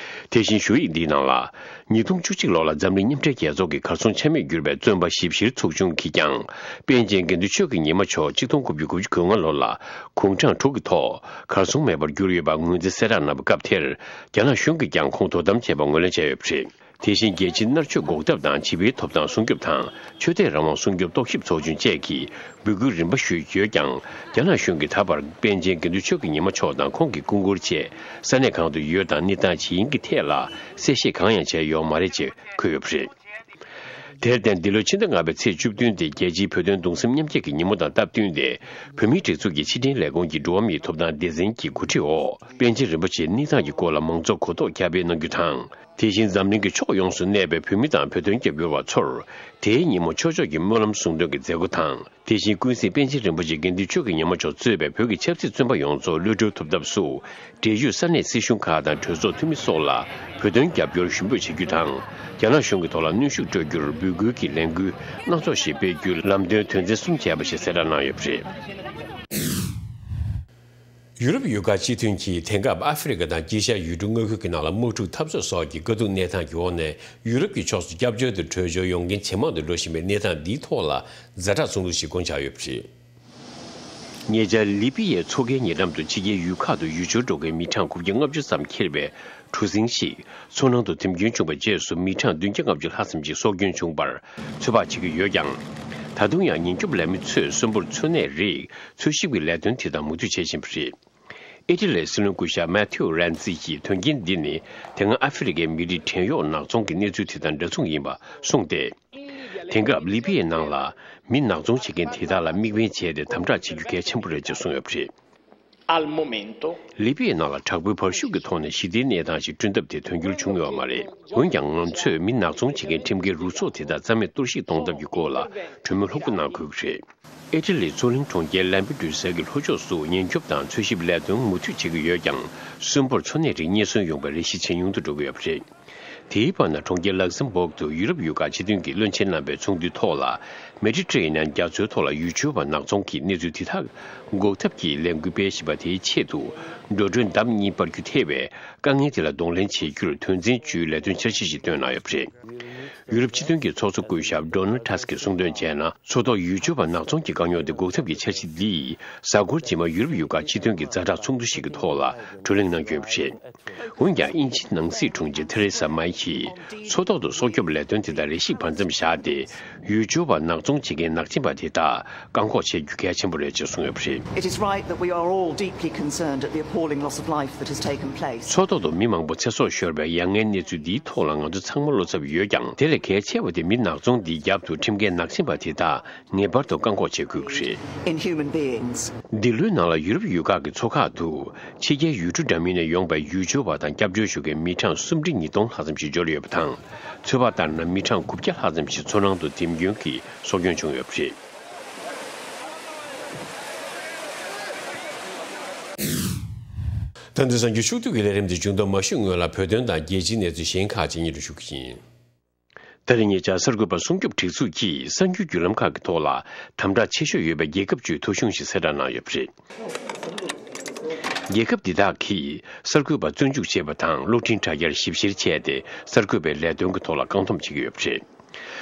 དེ་བཞིན་ཞུ་ཡིག་འདིའི་ནང་ལ། ཉིས་སྟོང་བཅུ་གཅིག་ལོ་ལ་འཛམ་གླིང་མཉམ་འབྲེལ་རྒྱལ་ཚོགས་ཀྱི་གར་སོང་ཆ་མེད་གྱུར་པའི་བཙོན་པ་ཞིབ་བཤེར་ཚོགས་ཆུང་གིས་ཀྱང་། པཎ་ཆེན་དགེ་འདུན་ཆོས་ཀྱི་ཉི་མ་མཆོག་ཆིག་སྟོང་དགུ་བརྒྱ་དགུ་བཅུ་གོ་ལྔ་ལོ་ལ་དགུང་གྲངས་དྲུག་གི་ཐོག་གར་སོང་མེད་པར་གྱུར་ཡོད་པ་ངོས་འཛིན་གསལ་བསྒྲགས་གནང་བའི་སྐབས་དེར། རྒྱ་ནག་གཞུང་གིས་ཀྱང་ཁོང་དོ་དམ་བྱས་པ་ངོས་ལེན་བྱས་ཡོད་པ་རེད། དེ་བཞིན་རྒྱལ་སྤྱིའི་མནར་གཅོད་འགོག་ཐབས་དང་བྱིས་པའི་ཐོབ་ཐང་སྲུང་སྐྱོབ་དང་ཆོས་དད་རང་དབང་སྲུང་སྐྱོབ་རྟོག་ཞིབ་ཚོགས་ཆུང་བཅས་ཀྱིས་འབོད་སྐུལ་རིམ་པ་ཞུས་ཡོད་ཀྱང་། རྒྱ་ནག་གཞུང་གིས་ད་བར་པཎ་ཆེན་དགེ་འདུན་ཆོས་ཀྱི་ཉི་མ་མཆོག་དང་ཁོང་གི་སྐུ་འཁོར་བཅས་ས་གནས་གང་དུ་ཡོད་དང་གནས་སྟངས་ཇི་ཡིན་གྱི་ཐད་ལ་གསལ་བཤད་གང་ཡང་བྱས་ཡོད་མ་རེད་ཅེས་འཁོད་ཡོད་པ་རེད། དེར་བརྟེན། འདི་ལོའི་ཕྱི་ཟླ་ལྔ་པའི་ཚེས་བཅུ་བདུན་དེ་རྒྱལ་སྤྱིའི་བོད་དོན་གདུང་སེམས་མཉམ་སྐྱེད་ཀྱི་ཉིན་མོ་དང་སྟབས་བསྟུན་ཏེ། བོད་མིའི་སྒྲིག་འཛུགས་ཀྱི་ཕྱི་དྲིལ་ལས་ཁུངས་ཀྱི་འགྲོ་བ་མིའི་ཐོབ་ཐང་སྡེ་ཚན་གྱི་འགོ་ཁྲིད་འོག་པཎ་ཆེན་རིན་པོ་ཆེའི་གནས་སྟངས་ཀྱི་སྐོར་ལ་མང་ཚོགས་གོ་རྟོགས་བསྐྱར་སྤེལ་གནང་རྒྱུ་དང་། དེ་བཞིན་འཛམ་གླིང་གི་ཕྱོགས་ཡོངས་སུ་གནས་པའི་བོད་མི་དང་བོད་དོན་རྒྱབ་སྐྱོར་བ་ཚོར། དེའི་ཉིན་མོ་ཆོས་ཕྱོགས་ཀྱི་སྨོན་ལམ་གསུང་འདོན་གྱི་མཛད་སྒོ་དང་། དེ་བཞིན་ཀུན་གཟིགས་པཎ་ཆེན་རིན་པོ་ཆེ་དགེ་འདུན་ཆོས་ཀྱི་ཉི་མ་མཆོག་གཙོས་པའི་བོད་ཀྱི་ཆབ་སྲིད་བཙོན་པ་ཡོངས་རྫོགས་གློད་གྲོལ་ཐུབ་ཐབས་སུ། འབྲེལ་ཡོད་ས་གནས་སྲིད་གཞུང་ཁག་དང་གྲོས་ཚོགས་འཐུས་མི་སོགས་ལ་བོད་དོན་རྒྱབ་སྐྱོར་ཞུ་འབོད་བྱེད་རྒྱུ་དང་། རྒྱ་ནག་གཞུང་གི་ཐོག་ལ་གནོན་ཤུགས་སྤྲོད་རྒྱུར་འབོད་སྐུལ་གྱི་ལས་འགུལ་སྣ་ཚོགས་ཤིག་སྤེལ་རྒྱུའི་ལམ་སྟོན་དོན་ཚན་གསུམ་བྱས་པ་ཞིག་གསལ་བསྒྲགས་གནང་ཡོད་པ་རེད། ཡུ་རོབ་ཡུལ་ཁག་སྤྱི་མཐུན་གྱིས་དེང་སྐབས་ཨ་ཧྥེ་རི་ཁ་དང་དཀྱིལ་ཤར་ཡུལ་གྲུ་མངའ་ཁུལ་གྱི་ནང་ལ་དམག་འཁྲུག་འཐབ་རྩོད་སོགས་ཀྱི་དཀའ་སྡུག་གནས་སྟངས་ཀྱི་འོག་ནས་ཡུ་རོབ་ཀྱི་ཕྱོགས་སུ་སྐྱབས་བཅོལ་དུ་བྲོས་བྱོལ་ཡོང་མཁན་ཇེ་མང་དུ་འགྲོ་བཞིན་པའི་གནས་སྟངས་འདིའི་ཐོག་ལ་ཛ་དྲག་ཚོགས་འདུ་ཞིག་བསྐོང་འཆར་ཡོད་པ་རེད། ཉེ་ཆར་ལི་པི་ཡའི་མཚོ་ཁའི་ཉེ་འགྲམ་དུ་ཕྱི་རྒྱལ་ཡུལ་ཁག་ཏུ་ཡུལ་སྐྱོར་འགྲོ་མཁན་མི་གྲངས་དགུ་བརྒྱ་ལྔ་བཅུ་ཙམ་འཁྱེར་བའི་གྲུ་གཟིངས་ཤིག་མཚོ་ནང་དུ་འཐིམ་སྐྱོན་བྱུང་བའི་རྗེས་སུ་མི་གྲངས་བདུན་བརྒྱ་ལྔ་བཅུ་ལྷག་ཙམ་ཞིག་སྲོག་སྐྱོན་བྱུང་བར་ཚོད་དཔག་བྱེད་ཀྱི་ཡོད་ཀྱང་། ད་དུང་ཡང་ཉེན་སྐྱོབ་ལས་མི་ཚོས་གསོན་པོར་འཚོ་གནས་རིགས་འཚོལ་ཞིབ་ཀྱི་ལས་དོན་དེ་དང་མུ་མཐུད་བྱེད་བཞིན་པ་རེད། ཨི་ཊ་ལིའི་སྲིད་བློན་སྐུ་ཞབས་མེ་ཐེའུ་རན་ཙི་ཡིས་དོན་རྐྱེན་འདི་ནི་དེ་སྔ་ཨ་ཧྥེ་རི་ཁའི་མི་རིགས་བྲན་གཡོག་ནག་ཚོང་གི་གནས་ཚུལ་དེ་དང་འདྲ་མཚུངས་ཡིན་པ་གསུངས་ཏེ། དེང་སྐབས་ལི་པི་ཡའི་ནང་ལ་མི་ནག་ཚོང་བྱེད་མཁན་དེ་དག་ལ་དམིགས་འབེན་བྱས་ཏེ་དམ་དྲག་བྱེད་རྒྱུ་གལ་ཆེན་པོ་རེད་ཅེས་གསུངས་ཡོད་པ་རེད། Al momento, ལི་པི་ཡའི་ནང་ལ་དྲག་པོའི་བར་ཤུགས་ཀྱི་ཐོག་ནས་ཞི་བདེའི་གནས་སྟངས་ཤིག་བསྐྲུན་ཐབས་དེ་དོན་འཁྱོལ་བྱུང་ཡོད་མ་རེད། འོན་ཀྱང་ང་ཚོས་མི་ནག་ཚོང་བྱེད་མཁན་ཁྲིམས་འགལ་རུ་ཚོགས་དེ་དག་རྩ་མེད་གཏོར་བཤིག་གཏོང་ཐབས་ཀྱི་སྐོར་ལ་གྲོས་མོལ་ལྷུག་པོ་གནང་དགོས་ཀྱི་རེད། ཨི་ཊ་ལིའི་མཚོ་གླིང་གྲོང་ཁྱེར་ལམ་པེ་ཌུ་སའི་ལྷོ་ཕྱོགས་སུ་ཉེན་སྐྱོབ་དང་འཚོལ་ཞིབ་ལས་དོན་མུ་མཐུད་བྱེད་ཀྱི་ཡོད་ཀྱང་། གསོན་པོར་འཚོ་གནས་རིགས་རྙེད་སོན་ཡོང་བའི་རེ་ཞིག་ཇེ་ཉུང་དུ་འགྲོ་གི་ཡོད་པ་རེད། དེའི་བར་ན་གྲོང་ཁྱེར་ལག་ཟམ་སྦུག་ཏུ་ཡུ་རོབ་ཡུལ་ཁག་སྤྱི་མཐུན་གྱི་བློན་ཆེན་རྣམ་པའི་ཚོགས་འདུའི་ཐོག་ལ། མེ་ཌི་ཊ་རེ་ནི་ཡན་རྒྱ་མཚོའི་ཐོག་ལ་ཡུལ་སྐྱོར་བ་ནག་ཚོང་གི་གནས་ཚུལ་དེ་དག་འགོག་ཐབས་ཀྱི་ལས་འགུལ་སྤེལ་བཞིན་པ་དེའི་ཆེད་དུ། འགྲོ་གྲོན་ལྡབ་གཉིས་སྤར་རྒྱུ་ཐེ་བའི་དཀའ་ངལ་དེ་ལ་གདོང་ལེན་བྱེད་རྒྱུར་དོན་ཚན་བཅུའི་ལས་དོན་འཆར་གཞི་ཞིག་བཏོན་གནང་ཡོད་པ་རེད། ཡུ་རོབ་སྤྱི་མཐུན་གྱི་ཚོགས་གཙོ་སྐུ་ཞབས་ཌོ་ནལ་ཊ་སི་ཀིས་གསུངས་དོན་བྱས་ན། མཚོ་ཐོག་ཡུལ་སྐྱོར་བ་ནག་ཚོང་གི་དཀའ་རྙོག་དེ་འགོག་ཐབས་ཀྱི་འཆར་གཞི་འདིས་གཟའ་འཁོར་རྗེས་མ་ཡུ་རོབ་ཡུལ་ཁག་སྤྱི་མཐུན་གྱི་ཛ་དྲག་ཚོགས་འདུ་ཞིག་གི་ཐོག་ལ་བགྲོ་གླེང་གནང་རྒྱུ་ཡོད་པ་རེད། འོན་ཀྱང་དབྱིན་ཇིའི་ནང་སྲིད་དྲུང་ཆེ་ཐེ་རེ་ས་མཱེ་ཡིས་མཚོ་ཐོག་ཏུ་སྲོག་སྐྱོབ་ལས་དོན་དེ་དག་རེ་ཞིག་བར་མཚམས་བཞག་སྟེ། ཡུལ་སྐྱོར་བ་ནག་ཚོང་བྱེད་མཁན་ནག་ཅན་པ་དེ་དག་བཀག་འགོག་བྱེད་རྒྱུ་གལ་ཆེན་པོ་རེད་ཅེས་གསུངས་ཡོད་པ་རེད། It is right that we are all deeply concerned at the appalling loss of life that has taken place. མཚོ་ཐོག་ཏུ་མི་མང་པོ་ཚེ་སྲོག་ཤོར་བའི་ཡ་ངའི་གནས་ཚུལ་འདིའི་ཐོག་ལ་ང་ཚོ་ཚང་མ་བློ་འཚབ་ཡོད་ཀྱང་། དེ་ལས་གལ་ཆེ་བ་དེ་མི་ནག་ཚོང་འདིའི་རྒྱབ་ཏུ་ཁྲིམས་འགལ་ནག་ཅན་པ་དེ་དག་ངེས་པར་དུ་བཀག་འགོག་བྱེད་དགོས་ཀྱི་རེད། In human beings. འདི་ལོའི་ནང་ལ་ཡུ་རོབ་ཡུལ་ཁག་གི་མཚོ་ཁག་ཏུ་ཕྱི་རྒྱལ་ཡུལ་གྲུ་འདྲ་མིན་ནས་ཡོང་པའི་ཡུལ་སྐྱོར་བ་དང་སྐྱབས་བཅོལ་ཞུ་མཁན་མི་གྲངས་སུམ་ཁྲི་ཉིས་སྟོང་ལྷག་ཙམ་ཞིག་འབྱོར་ཡོད་པ་དང་། ཚོད་དཔག་ལྟར་ན་མི་གྲངས་དགུ་བརྒྱ་ལྷག་ཙམ་ཞིག་མཚོ་ནང་དུ་འཐིམ་སྐྱོན་གྱིས་སྲོག་སྐྱོན་བྱུང་ཡོད་པ་རེད། ད་དུང་གསར་འགྱུར་ཕྱོགས་བསྡུས་ཀྱི་ལས་རིམ་དེ་མཇུག་བསྡོམས་མ་ཞུས་སྔོན་ལ་བོད་དོན་དང་རྒྱལ་སྤྱིའི་གནས་ཚུལ་གཞན་ཁག་ཅིག་སྙན་སྒྲོན་ཞུ་གི་ཡིན། ད་རེས་ཉེ་ཆར་གསར་འགོད་པ་སྲུང་སྐྱོབ་སྒྲིག་འཛུགས་ཀྱིས་གསར་འགྱུར་བརྒྱུད་ལམ་ཁག་གི་ཐོག་ལ་དམ་དྲག་ཆེ་ཤོས་ཡོད་པའི་རྒྱལ་ཁབ་བཅུའི་ཐོ་གཞུང་ཞིག་གསལ་བསྒྲགས་གནང་ཡོད་པ་རེད། རྒྱལ་ཁབ་འདི་དག་གིས་གསར་འགོད་པ་བཙོན་འཇུག་བྱས་པ་དང་གློག་འཕྲིན་དྲ་རྒྱར་ཞིབ་བཤེར་བྱས་ཏེ་གསར་འགོད་པའི་ལས་དོན་གྱི་ཐོག་ལ་བཀག་སྡོམ་བྱེད་ཀྱི་ཡོད་པ་རེད།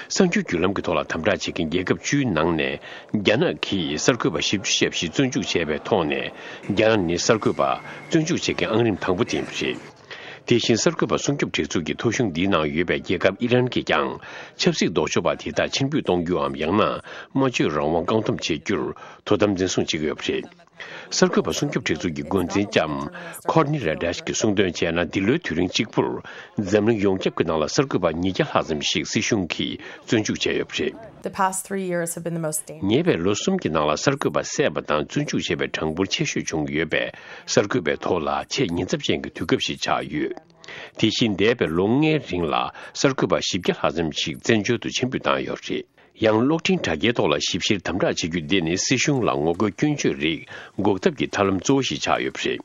གསར་འགྱུར་བརྒྱུད་ལམ་གྱི་ཐོག་ལ་དམ་དྲག་བྱེད་མཁན་རྒྱལ་ཁབ་བཅུའི་ནང་ནས་རྒྱ་ནག་གིས་གསར་འགོད་པ་བཞི་བཅུ་ཞེ་བཞི་བཙོན་འཇུག་བྱས་པའི་ཐོག་ནས། རྒྱ་ནག་ནི་གསར་འགོད་པ་བཙོན་འཇུག་བྱེད་མཁན་ཨང་རིམ་དང་པོ་དེ་ཡིན་པ་རེད། དེ་བཞིན་གསར་འགོད་པ་སྲུང་སྐྱོབ་སྒྲིག་འཛུགས་ཀྱི་ཐོ་གཞུང་འདིའི་ནང་ཡོད་པའི་རྒྱལ་ཁབ་ཨི་རན་གྱིས་ཀྱང་ཆབ་སྲིད་ལྡོག་ཕྱོགས་པ་དེ་དག་ཕྱིར་འབུད་གཏོང་རྒྱུའམ་ཡང་ན་སྨྲ་བརྗོད་རང་དབང་བཀག་སྡོམ་བྱེད་རྒྱུར་དོ་དམ་འཛིན་བཟུང་བྱེད་ཀྱི་ཡོད་པ་རེད། གསར་འགོད་པ་སྲུང་སྐྱོབ་སྒྲིག་འཛུགས་ཀྱི་འགོ་འཛིན་ལྕམ་Courtney Radsch གིས་གསུངས་དོན་བྱས་ན། འདི་ལོའི་དུས་རིང་གཅིག་པུར་འཛམ་གླིང་ཡོངས་ཁྱབ་ཀྱི་ནང་ལ་གསར་འགོད་པ་ཉིས་བརྒྱ་ལྷག་ཙམ་ཞིག་སྲིད་གཞུང་གིས་བཙོན་འཇུག་བྱས་ཡོད་པ་རེད། The past three years have been the most dangerous. ཉེ་བའི་ལོ་གསུམ་གྱི་ནང་ལ་གསར་འགོད་པ་བསད་པ་དང་བཙོན་འཇུག་བྱས་པའི་གྲངས་འབོར་ཆེ་ཤོས་བྱུང་ཡོད་པས། གསར་འགོད་པའི་ཐོག་ལ་ཆེས་ཉེན་ཚབས་ཅན་གྱི་དུས་སྐབས་ཤིག་ཆགས་ཡོད། དེ་བཞིན་འདས་པའི་ལོ་ལྔའི་རིང་ལ་གསར་འགོད་པ་བཞི་བརྒྱ་ལྷག་ཙམ་ཞིག་བཙན་བྱོལ་དུ་ཕྱིར་འབུད་བཏང་ཡོད་རེད། ཡང་གློག་འཕྲིན་དྲ་རྒྱའི་ཐོག་ལ་ཞིབ་བཤེར་དམ་དྲག་བྱེད་རྒྱུ་འདི་ནི་སྲིད་གཞུང་ལ་ངོ་རྒོལ་སྐྱོན་བརྗོད་རིགས་འགོག་ཐབས་ཀྱི་ཐབས་ལམ་གཙོ་བོ་ཞིག་ཆགས་ཡོད་པ་རེད།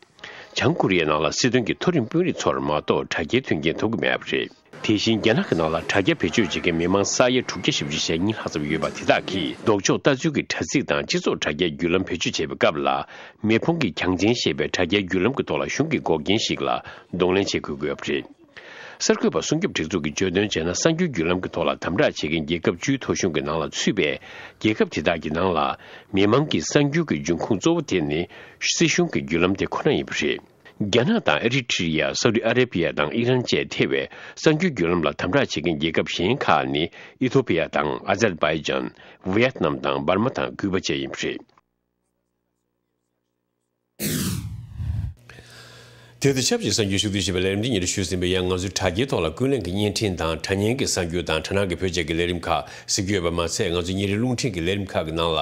བྱང་ཀོ་རི་ཡའི་ནང་ལ་སྲིད་དོན་གྱི་མཐོ་རིམ་དཔོན་རིགས་ཚོར་མ་གཏོགས་དྲ་རྒྱའི་མཐུན་རྐྱེན་ཐོབ་ཀྱི་མེད་པ་རེད། དེ་བཞིན་རྒྱ་ནག་གི་ནང་ལ་དྲ་རྒྱ་བེད་སྤྱོད་བྱེད་མཁན་མི་མང་ས་ཡ་དྲུག་བརྒྱ་བཞི་བཅུ་ཞེ་གཉིས་ལྷག་ཙམ་ཡོད་པ་དེ་དག་གིས་ལྡོག་ཕྱོགས་ལྟ་ཚུལ་གྱི་དྲ་ཚིགས་དང་སྤྱི་ཚོགས་དྲ་རྒྱའི་བརྒྱུད་ལམ་བེད་སྤྱོད་བྱེད་པའི་སྐབས་ལ། མེ་ཕུང་གི་གྱང་ཆེན་ཞེས་པའི་དྲ་རྒྱའི་བརྒྱུད་ལམ་གྱི་ཐོག་ལ་གཞུང་གི་འགོག་རྐྱེན་ཞིག་ལ་གདོང་ལེན་བྱེད་དགོས་ཀྱི་ཡོད་པ་རེད། གསར་འགོད་པ་སྲུང་སྐྱོབ་སྒྲིག་འཛུགས་ཀྱིས་བརྗོད་དོན་བྱས་ན། གསར་འགྱུར་བརྒྱུད་ལམ་གྱི་ཐོག་ལ་དམ་དྲག་བྱེད་མཁན་རྒྱལ་ཁབ་བཅུའི་ཐོ་གཞུང་གི་ནང་ལ་ཚུད་པའི་རྒྱལ་ཁབ་དེ་དག་གི་ནང་ལ་མི་མང་གི་གསར་འགྱུར་གྱི་འབྱུང་ཁུངས་གཙོ་བོ་དེ་ནི་སྲིད་གཞུང་གི་བརྒྱུད་ལམ་དེ་ཁོ་ན་ཡིན་པ་རེད། རྒྱ་ནག་དང་ཨེ་རི་ཊི་རི་ཡ། སའུ་ཏི་ཨ་རེ་བྷི་ཡ་དང་ཨི་རན་བཅས་ཐེ་བའི་གསར་འགྱུར་བརྒྱུད་ལམ་ལ་དམ་དྲག་བྱེད་མཁན་རྒྱལ་ཁབ་གཞན་ཁག་ནི་ཨི་ཐོ་པི་ཡ་དང་། ཨ་ཛར་བྷའི་ཇན། ཝི་ཡེད་ནམ་དང་འབར་མ་དང་ཀུའུ་པ་བཅས་ཡིན་པ་རེད། དེ་དང་ཆབས་ཅིག་གསར་འགྱུར་ཕྱོགས་བསྡུས་ཞེས་པའི་ལས་རིམ་འདི་སྙན་སྒྲོན་ཞུས་ཟིན་པས། ཡང་ང་ཚོའི་དྲ་རྒྱའི་ཐོག་ལ་ཀུན་གླེང་གི་བརྙན་འཕྲིན་དང་དྲ་བརྙན་གྱི་གསར་འགྱུར་དང་དྲ་སྣང་གི་བོད་ཆས་ཀྱི་ལས་རིམ་ཁག་གཟིགས་རྒྱུ་ཡོད་པ་མ་ཚད། ང་ཚོའི་ཉིན་རེའི་རླུང་འཕྲིན་གྱི་ལས་རིམ་ཁག་གི་ནང་ལ་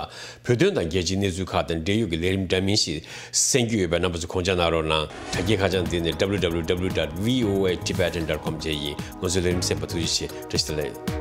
བོད་དོན་དང་རྒྱལ་སྤྱིའི་གནས་ཚུལ་ཁག་དང་འབྲེལ་ཡོད་ཀྱི་ལས་རིམ་འདྲ་མིན་ཞིག་གསན་རྒྱུ་ཡོད་པས། རྣམ་པ་ཚོ་དགོངས་འཇགས་གནང་རོགས་གནང་། དྲ་རྒྱའི་ཁ་བྱང་འདི་ནི་W W W dot V O A Tibetan dot com བཅས་ཡིན། ང་ཚོའི་ལས་རིམ་གསན་པར་ཐུགས་རྗེ་ཆེ། བཀྲ་ཤིས་བདེ་ལེགས།